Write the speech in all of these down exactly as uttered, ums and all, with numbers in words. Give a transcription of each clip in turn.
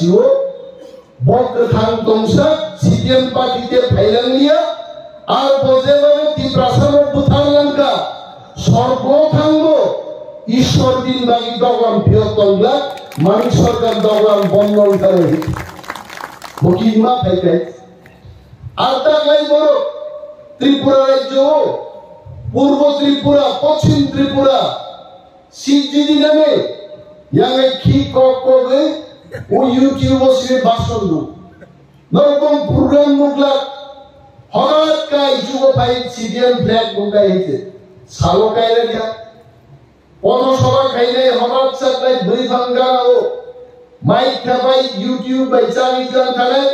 Bo kwthang tongsa C P M party te phailang liya, ar bo jeba Tiprasa no bwthar langkha, sorgo thangbo, Ishwar din bagi doglam phiyok tongla, Manik Sarkar doglam bondo wngkha. Bo kima phaikai? Ar taklai borok Tripura rajyo, Purbo Tripura, Pochim Tripura, Sijidi nane, yang ai khi kok kok e, o YouTube o sini bason du. Norokong program nukla, horat kai jugo phai C P M flag nukla hete. Salo kai raja. Pono soba khainai horat saklai bwrwi phang gana o. Mic khabai YouTube bai chari chang thanai.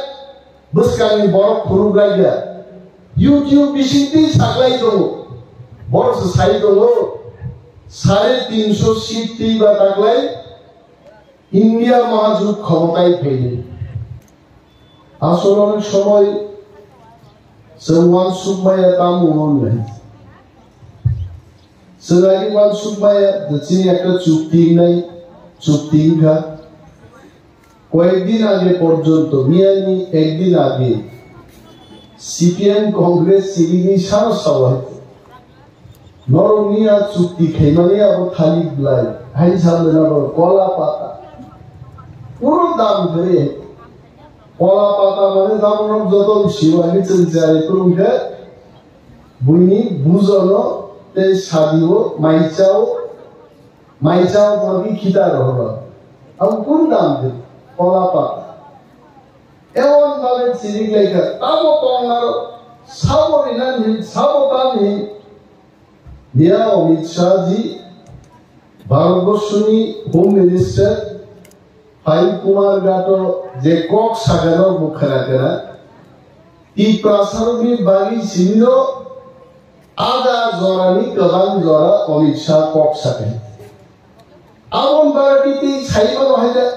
Bwskangni borok phunuk laikha. YouTube bisingtwi saklai tongo. Borok se sai tongo. Sare tinso seat twi ba taklai India mahajut khomotai phaidi. Asol onek somoi chwng uansuk maya tamo hwnwi. Chwng agi uansuk maya je chini ekta chukti wngnai, chukti wngkha. কয়েকদিন আগে পর্যন্ত, miyani ekdin age, C P M Congress chilini sano sawa hai. Norok niya chukti khaimani abo thalik blai, hai samde na bo kola pata. Puro dam gre. Kola pata mane dam nok joto siwa ni chwng chari kurung khe, buini bujono tei sadio maichao Mai cha borni khita rohoro. Ang kun dam de, kola pata. Ewan babe chirik laikha, tamo tong aro, sabo rinan hin, sabo tan hin. Miya Amit Shah ji, Bharatborsoni Home Minister, Pai Kumar Gato je kok sagano bukhara kara, Tiprasarokni bagwi sinino ada jorani kwbang jora Amit Shah kok sakai. Abon bara titi sai mano haida.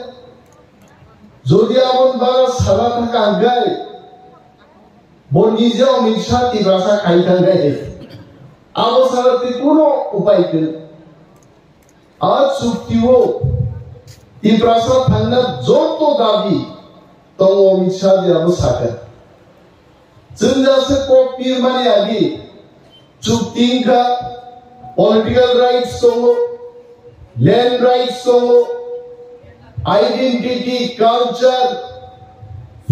Jodi abon bara sala thaka angkai, bo nije Amit Shah Tiprasa khai thangkai. Abo sala ti kuno upai kwrwi. A chuktio Tiprasa thangna joto dabi tongo Amit Shah je abo sakha. Chwng jase kok pirmani agi chukti wngkha, political rights tongo, land rights tongo, identity, culture,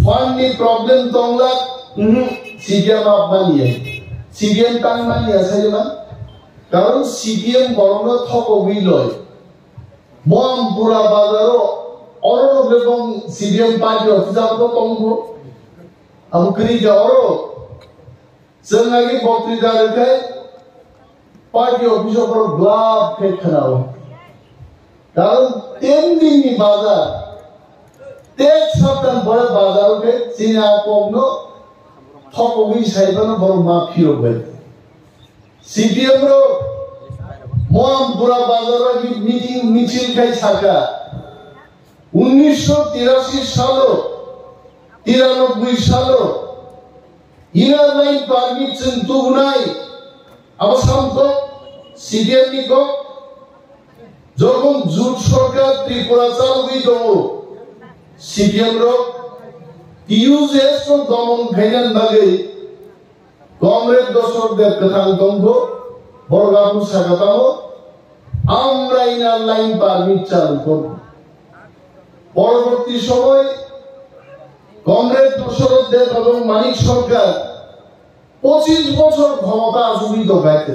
fund ni problem tongla, mhm, C P M apmani ya, C P M tangmani ya, sai man. Karon C P M borokno thokogwi loi. Mohampura bazaro oro rok bebong C P M party office abo to tongbo. Abo kwrwi kha oro. Chwng agi boktrita rwkhai party office o borok glap khe khwnao. Karon ten din ni bazar. Tek saptan pore bazar o khe chini a kokno thokogwi sai phano borok ma phirok bai. C P M rok Mohampura bazar o meeting michil khai sakha. Unnisho tirashi salo, tiranoboi salo, Inner Line Permit chwng tubunai, abo samkok, C P M ni kok, jokhon jut sorkar Tripura chalogwi tongo, C P M rok T U J S no domon khainani bagwi Comrade Dosok Deb kwthang tongkho, borok aphuru sakha tamo, Amra Inner Line Permit chalu kok. Poroborti somoi Comrade Dosok Deb ebong Manik Sarkar pochis bochor khomota achugwi tongkha khe.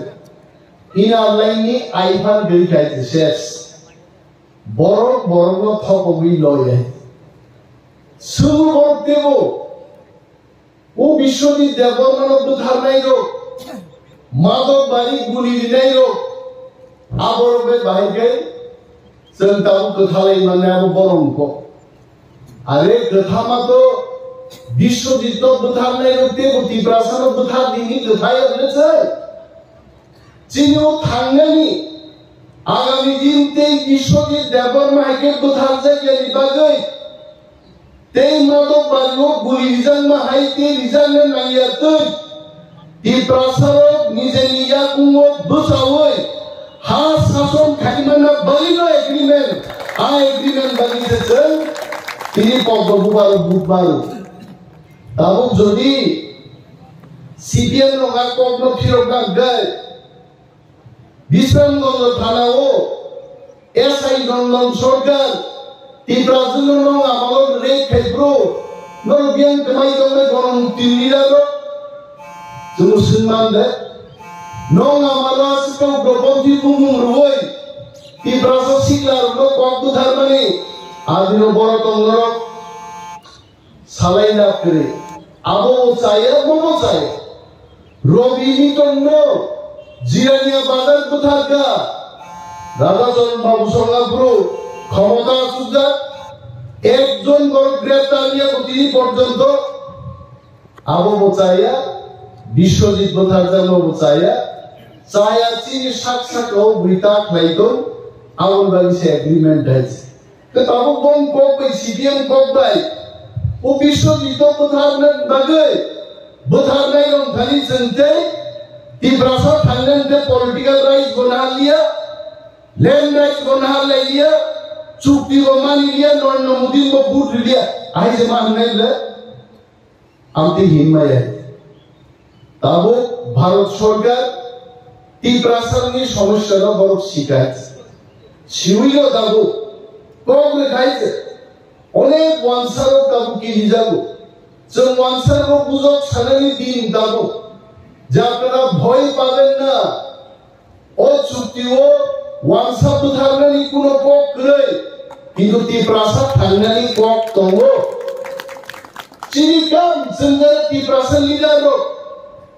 Inner Line ni aiphan gwi khai khe ses. Borok borokno thokogwi loye. Sulu borok tebo O Biswajit Debbarmano bwtharnairok, Madhok Barik guli rinairok, aborok bai bahai khe chwng tabuk kwthalai mannai abo borok wngkho. Are kwthama to Biswajitno bwtharnairok teibo Tiprasano bwthar dini kwthai rwkhe se. Chini o thangnani agami din tei Biswajit Debbarma hai khe bwtharjakya ni bagwi tei Madhok Bario guli rijakma hai tei rijakna nangya twi Tiprasarok nijeni yakungo bwchaui ha sason khaimana bagwino agreement, a agreement bagwi se chwng Tini kokbo bubaro bubaro. Tabuk jodi C P M rok a kokno phirok nang gai, Bisramganj thana o S I Nondon Sarkar, Tiprasano nong amalo rape khai bro, noro biyang kwmai tongnai Ganamukti leader rok, chwng swngman de, nong amalo aswk ugroponthi bumung rwui, Tiprasa sikla rokno kok bwtharmani, adino borok tong norok. Salai na kwrwi. Abo bo chaya, bo bo chaya. Robi Hinton no Jirania bazar bwtharkha. Radha Charan Babu Sangha bro khomota achukjak. Ekjon borok greptar niya bo tini porjonto. Abo bo chaya. Biswajit bwtharjakno bo chaya. Chaya chini sak saka o bwrwi ta khlai tong. Aboni bagwi se agreement hai se. Khe tabuk bong kok bai C P M kok bai o Biswajit no bwtharna bagwi bwtharnai rok thani chwng tei Tiprasa thangnani tei political rights bo nahar liya, land rights bo nahar lai liya, chukti bo mani liya, Narendra Modi bo vote ri liya, ahai se ma hwngnai le? Amtwi hinmaya. Tabuk Bharat Sarkar Tiprasani somosya no borok sikai. Siwino tabuk kok rwkhai se. Onek wansarok tabuk kirijago. Chwng wansarok bujok sanani din tabuk. Jatra bhoi paben na. O chukti o wansa bwtharnani kuno kok kwrwi, kintu Tiprasa thangnani kok tongo. Chini kam chwng jara Tiprasa leader rok,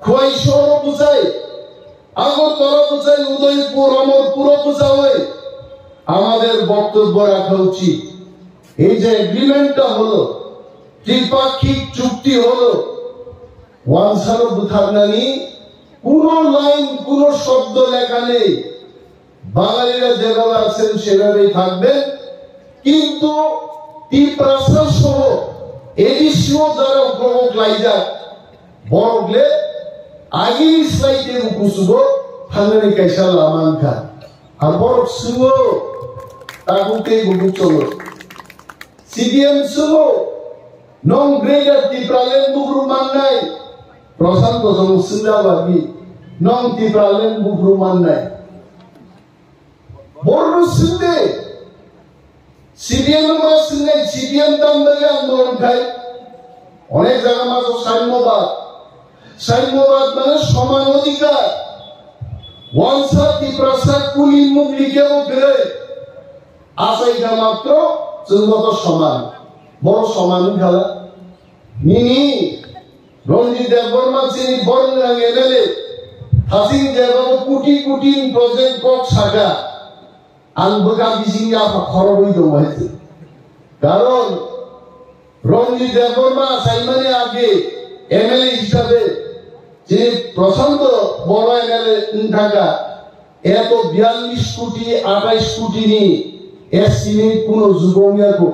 Khwai Shahor o bwchai, Agartala bwchai, Udaipur, Amarpur o bwchawi, amader boktobbo rakha uchit. Ei je agreement ta holo, tripakhik chukti holo, wansano bwtharnani kuno line, kuno shobdo lekha nei. Bangalira jebhabe achen sebhabe thakben, kintu Tiprasa soho A D C o jara uklok uklaijak, borok le agini slai tebo kuchugo thangnani kaisa lama wngkha. Ar borok swngo, tabuk tei bo bukcholo. C P M swngo, nong Greater Tipraland buphuru mannai? Prashant Bhushan swngna bagwi, nong Tipraland buphuru mannai? Borno swngde, C P M no ma swngnai, C P M tam bagwi ang no wngkhai. Onek jaga ma so Saimobad. Saimobad mane soman odhikar. Wansa Tiprasa kuni mukli kebo kwrwi. Achaikha matro chwng joto soman. Borok soman wngkhala. Nini Ranjit Debbarma chini Bormwrang M L A. Thasing Debbarma koti koti ni project kok saka. Ang bwkha bising yapha khorobwi tongo hai se. Karon Ranjit Debbarma saimani age M L A hisabe chini Prashanto Boro M L A wngthaka. Eto biyallis koti, atais koti ni estimate kuno jugo wngya kho.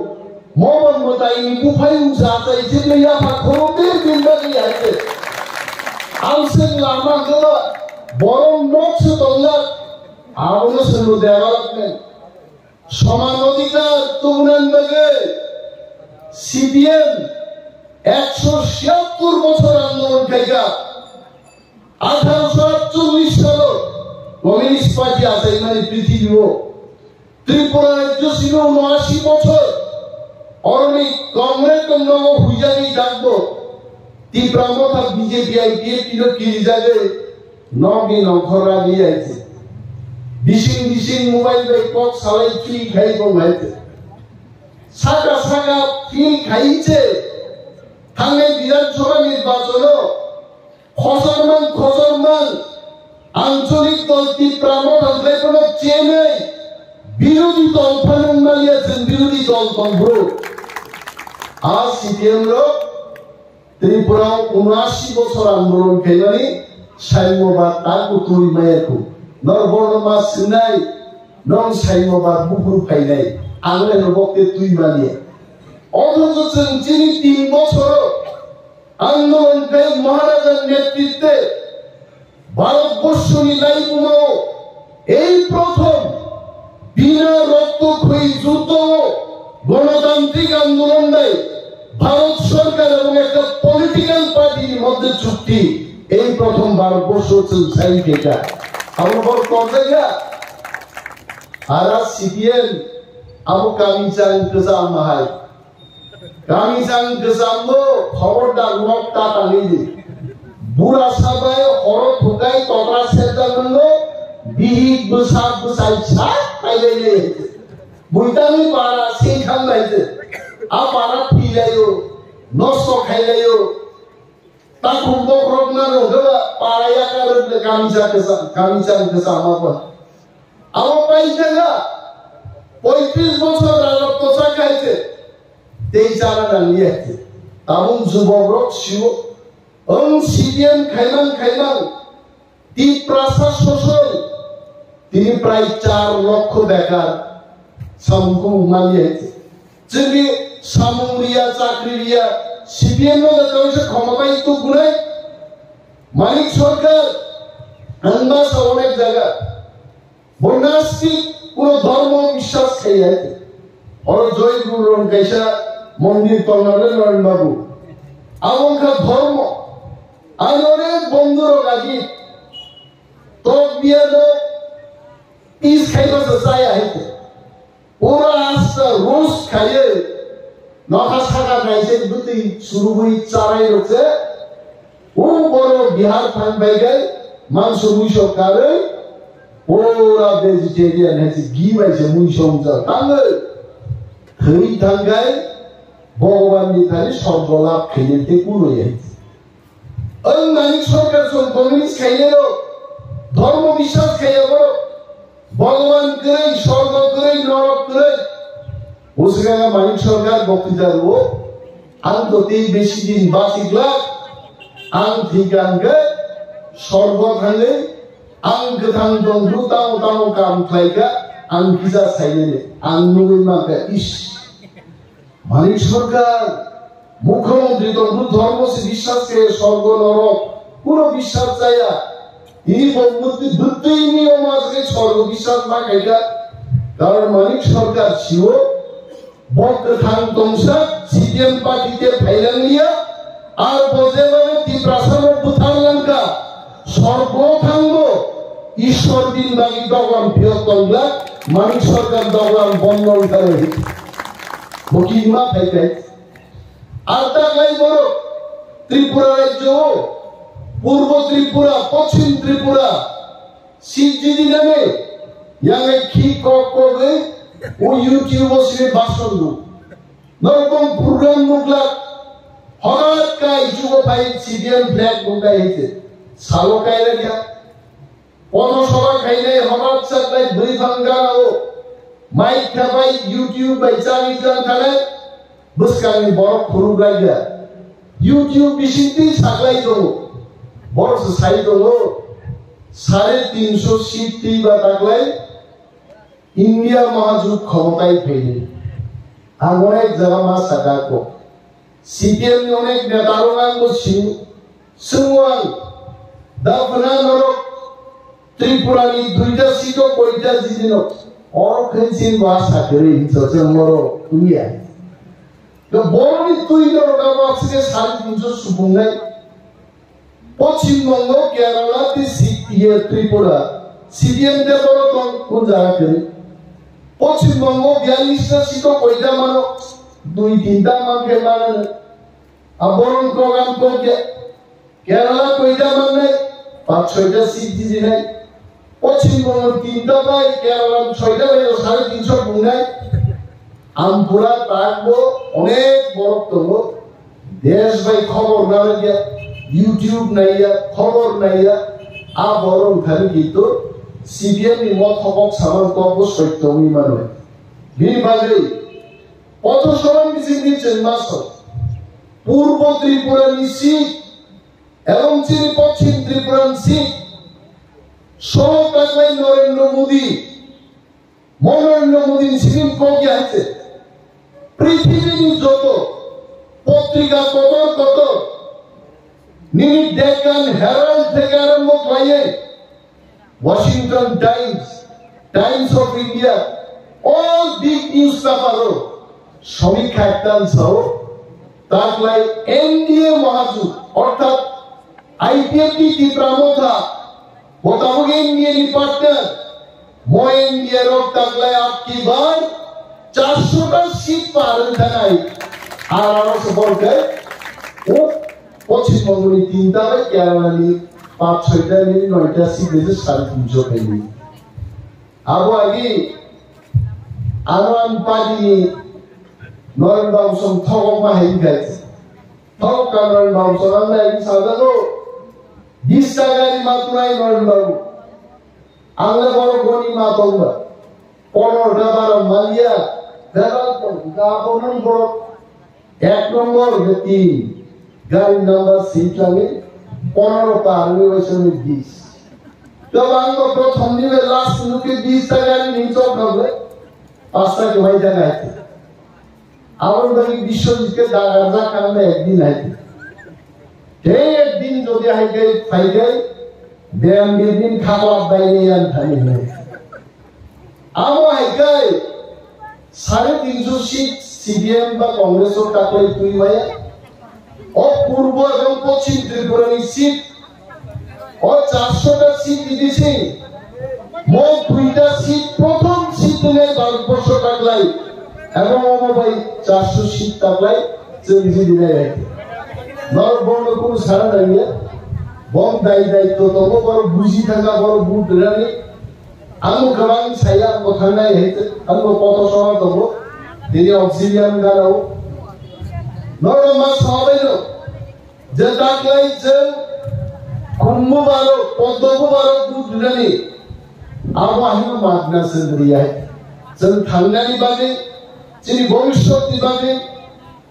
Moban mwtai ni buphai wngsa achai chini yapha khorok de din bagwi hai se. Ang se lama khe ba borok nok se tonglak. Abono chwngno development. Soman odhikar tubunani bagwi C P M ekso chiyattor bochor andolon khaikha. Atharo sho atchollish salo Communist Party achaimani prithibio. Tripura rajyo sino unoashi bochor. Oroni Congress tongnogo huijagwi dakbo. Tipra motha B J P I P F T no kirijagwi nokni nongkhor ragwi aise. Bising bising mobile bai kok salai free khai tong hai se. Saka saka free khai se. Thangnai Bidhan Sabha nirbachon o khosor mang khosor mang Ancholik dol Tipra motha khlai phano chenwi birodhi dol phano wng maliya, chwng birodhi dol tong bro. A C P M rok Tripura o unoashi bochor andolon khaimani Saimobad taku twi maya kho. Nor borno ma swngnai, nong Saimobad buphuru phainai, ang le no bokte twi maliya. Othocho chwng chini tin bochoro andolon khai Maharaja netritwe Bharatborsho ni laibuma o ei prothom bina rokto khoi juddo o গণতান্ত্রিক আন্দোলন bai ভারত সরকার এবং একটা পলিটিক্যাল পার্টির মধ্যে চুক্তি, এই প্রথম ভারতবর্ষ চলছে এটা। আমরা বড় করবে না। আর CPM abo kami chang kwcham hai. Kami chang kwchamno khobor da nok ta tangwi di. Bura sabai horo thukai tokra sedda nungno bihik bwsak bwsai sak pailai le. Buitani para singkham lai je. A para thilayo, nosto khailayo. Takhum bokrok mano hwnkhe ba para yakar rwkle kami chang kwcham, kami chang kwcham abo. Abo paijaka poitris bochor rajotwo chakhaikhe tei chana nangya khe. Tabuk jubokrok sio, ang C P M khaimang khaimang, Tiprasa sosol, tini prai char lokho bekar samung kumung manya khe. Chwngni samung riya, chakri riya, C P M no da kaisa khoma bai tubunai. Manik Sarkar, ang basa onek jaga. Bo nastik, kuno dhormo biswas khaiya. Oro Joy Guru rong kaisa mondir tongnale Noren Babu. Abo wngkha dhormo. Ang onek bondhu rok agi. Tok biya no is khaiba sa chaya hai. Pura asta rus khaiye, nokha saka naise bwtwi surugwi charai rokse, o boro Bihar thang bai gai, mangso muiso karwi, pura vegetarian hai se, gi bai se muiso wngsa tangwi, thwi thang gai, Bhagwan ni thani sorgo lab khainai tei kuno ya. Ang Manik Sarkar song communist khainai rok, dhormo biswas khaiya borok, Bhagwan kwrwi, sorgo kwrwi, norok kwrwi. Uswkang Manik Sarkar boktwita rwo, ang to tei besi din basi glak, ang thika hwnkhe sorgo thangwi, ang kwthang tongphuru tamo tamo kam khlaikha, ang kisa sainani, ang nugwi mankha, is. Manik Sarkar, Mukhyamantri tongphuru dhormo se biswas khe sorgo norok kuno biswas chaya. Ini bo bwtwi, bwtwini omo aswk sorgo biswas ma khaikha. Karon Manik Sarkar sio bo kwthang tongsa C P M party te phailang liya. Ar bo jeba Tiprasa no bwthar langkha. Sorgo thangbo Ishwar din bagi doglam phiyok tongla. Manik Sarkar doglam bondo wngkha. Bo ki ma phaikai. Ar taklai borok Tripura rajyo o, Purbo Tripura, Pochim Tripura, sijidi nane, yangai khi kok kogwi, o YouTube o sini bason du. Norokong program nukla, horat kai chugo phai C P M flag nukla hite. Salo kai ragya. Pono soba khainai horat saklai bwrwi phang gana o. Mic khabai YouTube bai chari chang khanai. Bwskangni borok khuruk laikha. YouTube bisingtwi saklai tongo. Borok se sai tongo. Sare tinso seat twi ba taklai. India mahajut khomotai phaidi. Ang onek jaga ma saka ko. C P M ni onek neta rok ang bo sini. Swngo ang. Da phana norok Tripura ni duita seat o koita jiji no. Oro khe chin ba sakri hinso se moro tuya. Da borok ni twi norok abo asike sari tinso supungnai. Pochim Bongo, Kerala, tei si-, iye, Tripura. C P M de boro tong, kun jaga kwrwi. Pochim Bongo, biyallis ta seat o koita mano, dui tinta mankhe mano. A boron program kokya. Kerala koita mannai, pach soita seat dijinai. Pochim Bongo tinta bai, Kerala soita bai, sare tinso pungnai. Ampura tak bo onek borok tongo. Desh bai khobor narwkya, YouTube naiya, khobor naiya, a borok wngthani kintu C P M ni mothokok samani kokbo soityo wngwi mano. Bini bagwi pothor sorom bisingtwi chwng ma sok. Purbo Tripura ni seat, ebong chini Pochim Tripura ni seat, sok taklai Narendra Modi, Narendra Modi ni simi kokya hai se. Prithibini joto potrika kotor kotor, nini Deccan Herald theke arombo khlaiwi Washington Times, Times of India, all big newspaper o Samikha ekta sao, taklai N D A mahajut, orthat I P F T Tipra Motha, bo tabuk N D A ni partner, mo N D A rok taklai abki bar charsho ta seat par wngkha nai, ar aro se borok khe, o Poschim Bongoni tinta bai Kerala ni pach soita ni noita seat bai se sare tinsho khaini. Abo agi ano ang party ni Noren Babu song thok ma hai gai. Thok ka Noren Babu song ang nai sajago. Bis ta gari ma tunai Noren Babu. Ang le borok goni ma tongba. Ponor da baro maliya. Bebal tong ga bonon borok. Ek nombor hwnkhe tin, gari number swi tlangwi, ponoro par wngwi waisa wngwi bis. Tei ang bo prothom ni bai last nukhe bis ta gari ni chok rok le, pasta kwbai ta gari. Aboni bagwi Biswajit khe dagarjak kang ba ekdin hai. Tei ekdin jodi hai khe phai khe, beyam bidin khakla bai ne yan thani hwnwi. Amo hai khe sare tinsho seat C P M ba Congress o taklai twi maya. O Purbo ebong Poschim Tripura ni seat, o charsho ta seat bidisi, mo duita seat, prothom seat wngnai Bharatborsho taklai, ebong omo bai charsho seat taklai chwng jidinai hai. Norok bono kunu sana nangya, bom dai dai to tongo, borok buji thangkha, borok vote rwnani. Ang bo kwbang saya, ang bo thangnai hai, ang bo kotor sohor tongo. Tini oxygen gana o. Norok ma sabai no. Je taklai je kumbu baro, poddo bu baro, bu dunani. Abo ahino magna sendriya. Jeng thangnani bagwi, chini bhobishyot ni bagwi,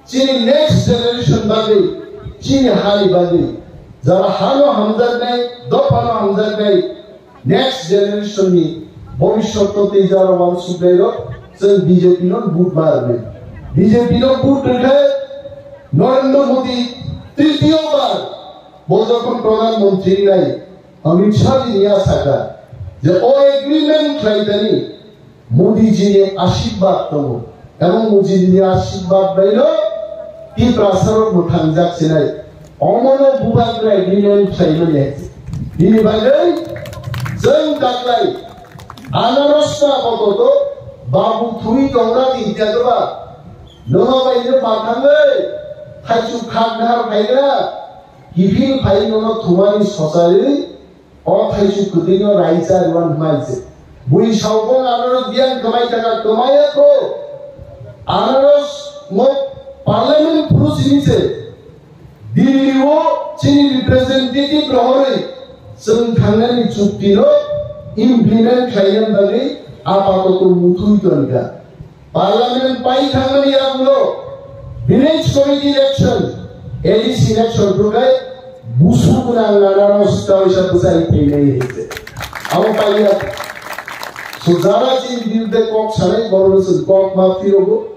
chini next generation bagwi, chini hani bagwi, jara hano hamjaknai, dophano hamjaknai, next generation ni bhobishyot no tei jara wansuknai rok, chwng B J P no vote ma rwnai. B J P no vote rwkhe Narendra Modi tritiyo bar bo jokhon Pradhan Mantri nai, Amit Shah ji ni asaka je o agreement khlai tani, Modi ji ni ashirbad tongo. Ebong Modi ji ni ashirbad bai no Tiprasa rok bo thangjak sinai. Omo no bubagra agreement khlai mani. Bini bagwi jeng taklai anaros na boto to babu thui tongra di jaga ba. Nono bai no mathangwi thaichuk khak nahar khaigra. Kiphil phai nono thumani sochari. O thaichuk kwtwino raisa rwna hwnmai se. Bui saukon anaros biyang kwmai taka kwmaya kho. Anaros mo parliament phuru simi se. Delhi o chini representative rohorwi chwng thangnani chukti no implement khlaina bagwi apatoto muthung tongkha. Parliament pai thangmani yagulo village committee election, A D C election rwkhe busu gwnang nana no sita oisa bwsai phainai hinse. Abo paiya. So jara chini birudhe kok sanai borok no chwng kok ma phirogo.